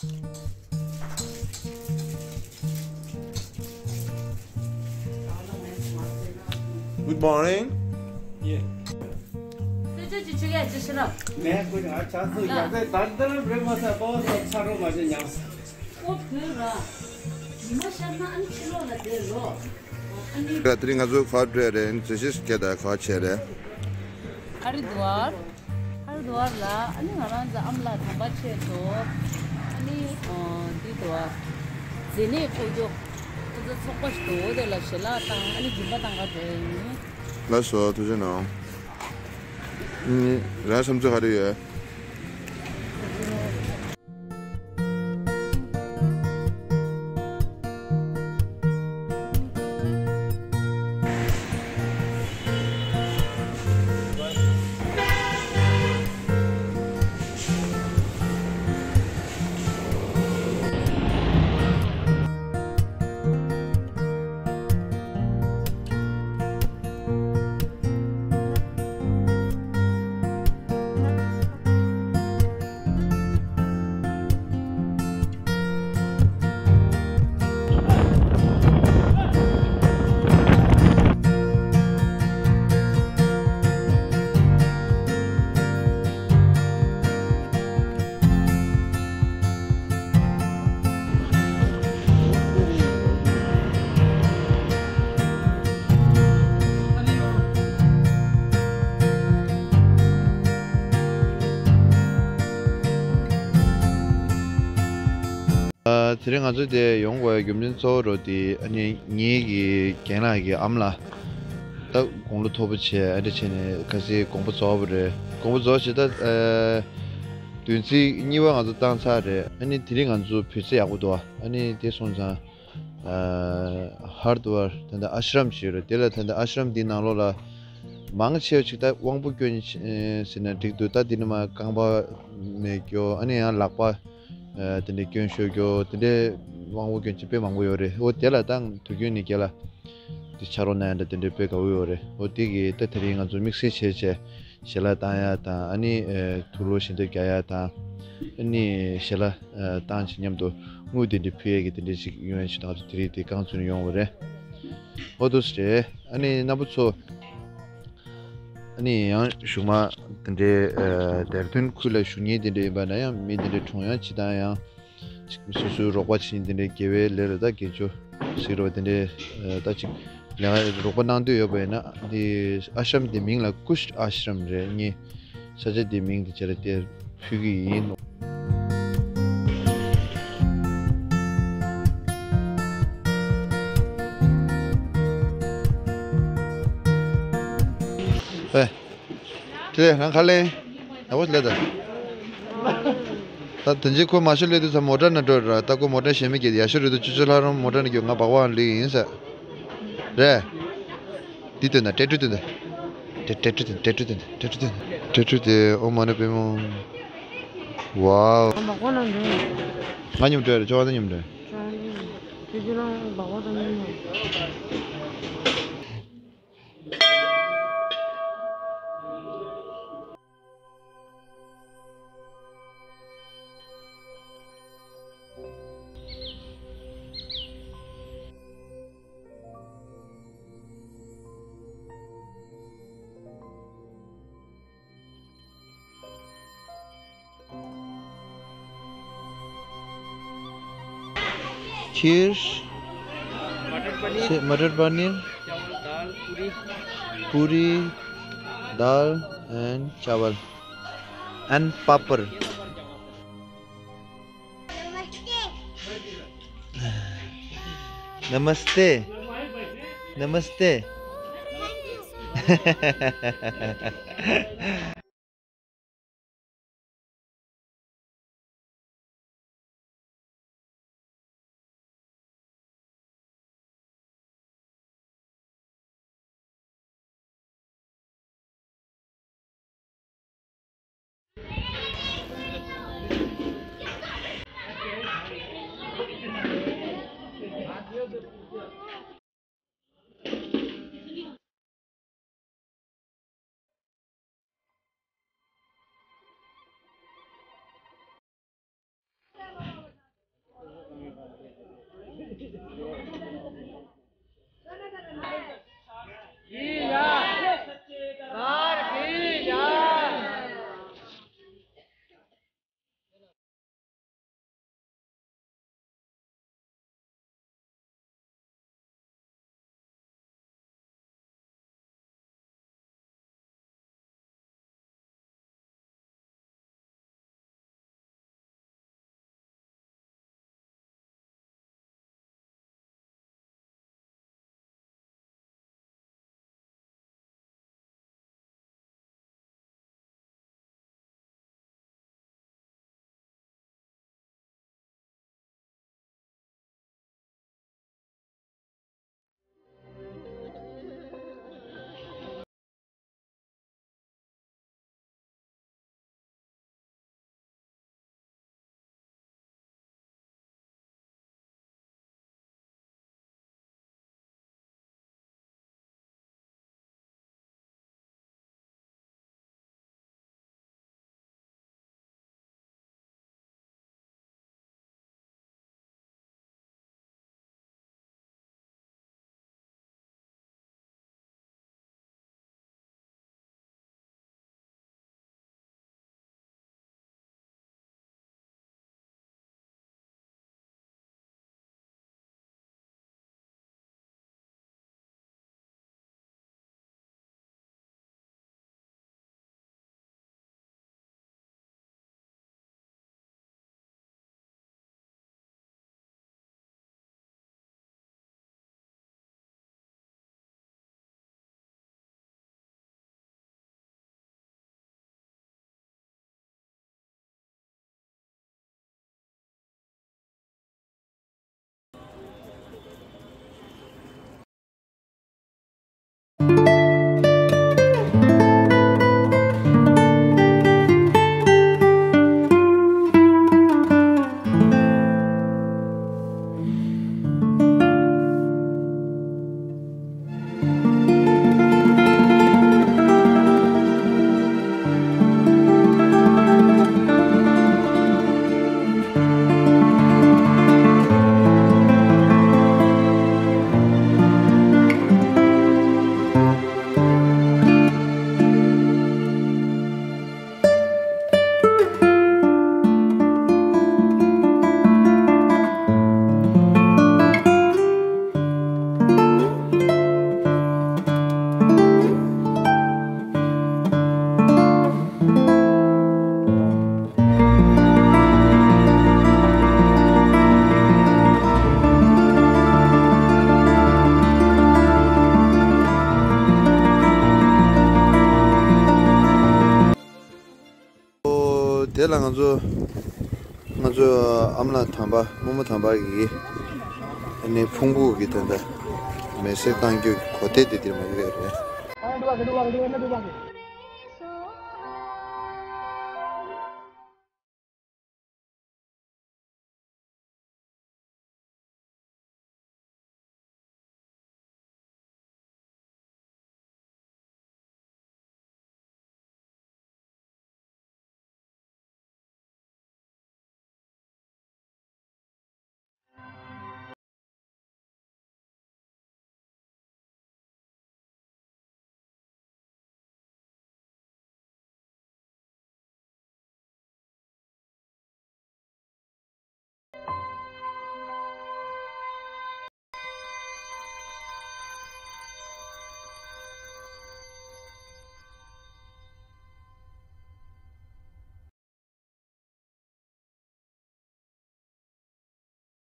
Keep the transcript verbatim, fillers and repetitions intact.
Good morning. Yeah. ཁྱེད་ཅག་ཅིག་ཆུ་ཡ་ཅི་ཤི་ར། ནས་ཁོ་ཡང་ཆ་ཚུགས་ཡག་པས་ད་ལྟ་རེ་མ་ས་པའོ་ས་ཆ་རོ་མ་ཅི་ཉམས། ཨོ་བོད་ར། ཉི་མ་ཤར་ན་ཨ་ནི་ཕྱི་ལོགས་ལ་བསྡད་རོགས། ཨ་ནི། དེ་རིང་ང་ཚོ་ག་བར་འགྲོ་ཡ་རེད། འཛུལ་ཞིག་སྐད་དང་ག་བར་བྱས་རེད། ཧ་རི་དུ་ཝར། ཧ་རི་དུ་ཝར་ལ་ཨ་ནི་ང་རང་ཚོ་ཨ་མ་ལགས་དམ་པ་ཆེད་དུ་ཨ་ནི་ཨ་འདི་དུ་ཝར་མཛེ་ནད་འགོག་རྒྱུ་ཁོ་ཚོ་ཚོགས་པ་ཞིག་འདུག་དེ་ལ་ཞལ་ལག་བཏང་ཨ་ནི་སྦྱིན་པ་བཏང་ག་འགྲོ་ཡ་ཡིན། ལགས་སོ། ཐུགས་རྗེ་གནང་། ཨ་ནི་རང་བསམ་ཚུལ་ག་རེ་ཡོད། ཨ། དེ་རིང་ང་ཚོ་འདིར་ཡོང་དགོས་པའི་རྒྱུ་མཚན་གཙོ་བོ་རོ་དེ་ཨ་ནི་ངེད་ཀྱི་རྒན་ལགས་ཀྱི་ཨ་མ་ལགས་ད་དགུང་ལོ་མཐོ་པོ་བྱས་ཨ་འདྲ་བྱས་ནས་ཁ་སང་དགོངས་པ་རྫོགས་པ་རེད། དགོངས་པ་རྫོགས་བྱས་ད་ཨ་བདུན་ཚིགས་གཉིས་པ་ང་ཚོ་བཏང་ཚར་རེད། ཨ་ནི་དེ་རིང་ང་ཚོ་བོད་ཚེས་ཡག་པོ་འདུག་ཨ་ནི་དེ་སོང་ཙང་ཨ་ཧར་དུ་ཝར་ད་ལྟ་ཨ་ཤི་རམ་ཞིག་ཡོད་རེད། དེ་ལ་ད་ལྟ་ཨ་ཤི་རམ་འདིའི་ནང་ལོགས་ལ་མང་ཆེ་བ་ཅིག་ད་དབང་པོ་སྐྱོན་ཟེར་ན་འགྲིག་འདུག་ད་འདི་ནི་མ་རྐང་པ་མེད་རྒྱུ་ཨ་ནི་ཡང་ལག་པ། ཨ་དེ་འདྲའི་སྐྱོན་ཤོར་རྒྱུ་དེ་འདྲའི་དབང་པོ་སྐྱོན་ཅན་དཔེ་མང་པོ་ཡོད་རེད། འོ་དེ་ལ་ད་དུས་རྒྱུན་ནས་རྒན་ལགས་དེ་ཕྱག་རོགས་གནང་ཡ་འདྲ་དེ་འདྲའི་དཔེ་དགའ་པོ་ཡོད་རེད། འོ་དེ་གིས་ད་དེ་རིང་ང་ཚོ་དམིགས་བསལ་བྱས་བྱས་ཞལ་ལག་བཏང་ཡ་དང་ཨ་ནི་ཨ་དུག་ལོག་ཞལ་འདེབས་རྒྱག་ཡ་དང་ཨ་ནི་ཞལ་ལག་ཨ་བཏང་བྱས་མཉམ་དུ་དངུལ་དེ་འདྲའི་ཕུལ་ཡ་གི་དེ་འདྲའི་ཞིག་ཡོང་ཡ་ཆེད་དུ་ང་ཚོ་དེ་རིང་དེ་རྐང་བཙུགས་ནས་ཡོང་བ་རེད། འོ་འདུག་སེ་རེད། ཨ་ནི་རྣམ་པ་ཚོ། ཨ་ནི་ཡང་གཞུག་མ་དེ་འདྲའི་ཨ་དེར་ཐོན་ཁུལ་ལ་བཞུགས་མཁན་དེ་འདྲ་ཡིན་པ་ན་ཡང་མི་དེ་འདྲའི་འཁྲུངས་ཡང་ཇི་ལྟར་ཡང་ཅིག་སོ་སོའི་རོགས་པ་བྱེད་མཁན་དེ་འདྲའི་དགེ་བའི་ལས་ལ་ད་དགེ་སྦྱོར་ཟེར་བ་དེ་འདྲའི་ཨ་ད་ཅིག་ལས་ཀ་རོགས་པ་གནང་འདོད་ཡོད་པ་ཡིན་ན་འདི་ཨ་ཤམ་དེ་མིང་ལ་ཀུཤ་ཨ་ཤམ་རེད། ངས་ས་ཆ་དེ་མིང་དེ་བྱས་ལ་དེར་ཕུལ་གི་ཡིན། ཨེ། དེ་ལས་རང་ཁ་ལེན། ཨ་བོ་ལེ་ད། ད་དོན་ཆེན་ཁོ་མ་ཤོར་ལེ་དུས་ཚ་མོ་ཊ་ན་འགྲོ་ར། ད་ཁོ་མོ་ཊ་ཞེ་མི་སྐྱེད་ཡ་ཤོ་རེ་དུ་ཅུ་ཅུ་ལྷ་རོང་མོ་ཊ་ན་རྒྱུ་ང་བག་བག་ལི་ཡིན་ས། རེད། འདི་སྟོན་ད་ཏྲེ་ཀྲུ་སྟོན་ད། ཏྲེ་ཏྲེ་ཀྲུ་སྟོན་ཏྲེ་ཀྲུ་སྟོན་ཏྲེ་ཀྲུ་སྟོན། ཏྲེ་ཀྲུ་དེ་ཨོ་མ་ནི་པེ་མོ། ཝའོ། ང་བག་བག་ན་འགྲོ། ང་མཉམ་འགྲོ་ཡ་རེད་ཁྱོད་ང་མཉམ་འགྲོ། ཁྱོད་ཁྱོད་ཁྱོད་རང་བག་བག་དང་མཉམ་འགྲོ། खीर, मटर पनीर, से-, मटर पनीर, चावल, दाल, पूरी। पूरी, दाल and चावल and पापड़। नमस्ते। नमस्ते। དེ་ལ་ང་ཚོ་ང་ཚོ་ཨ་མ་ལགས་དམ་པ་རྨོ་མོ་དམ་པ་གི་ཨ་ནི་ཕུང་པོ་གི་དེ་འདྲ་མེ་སྲེག་བཏང་རྒྱུ་གི་གོ་ཐལ་དེ་འདིར་མ་ཡོད་རེད།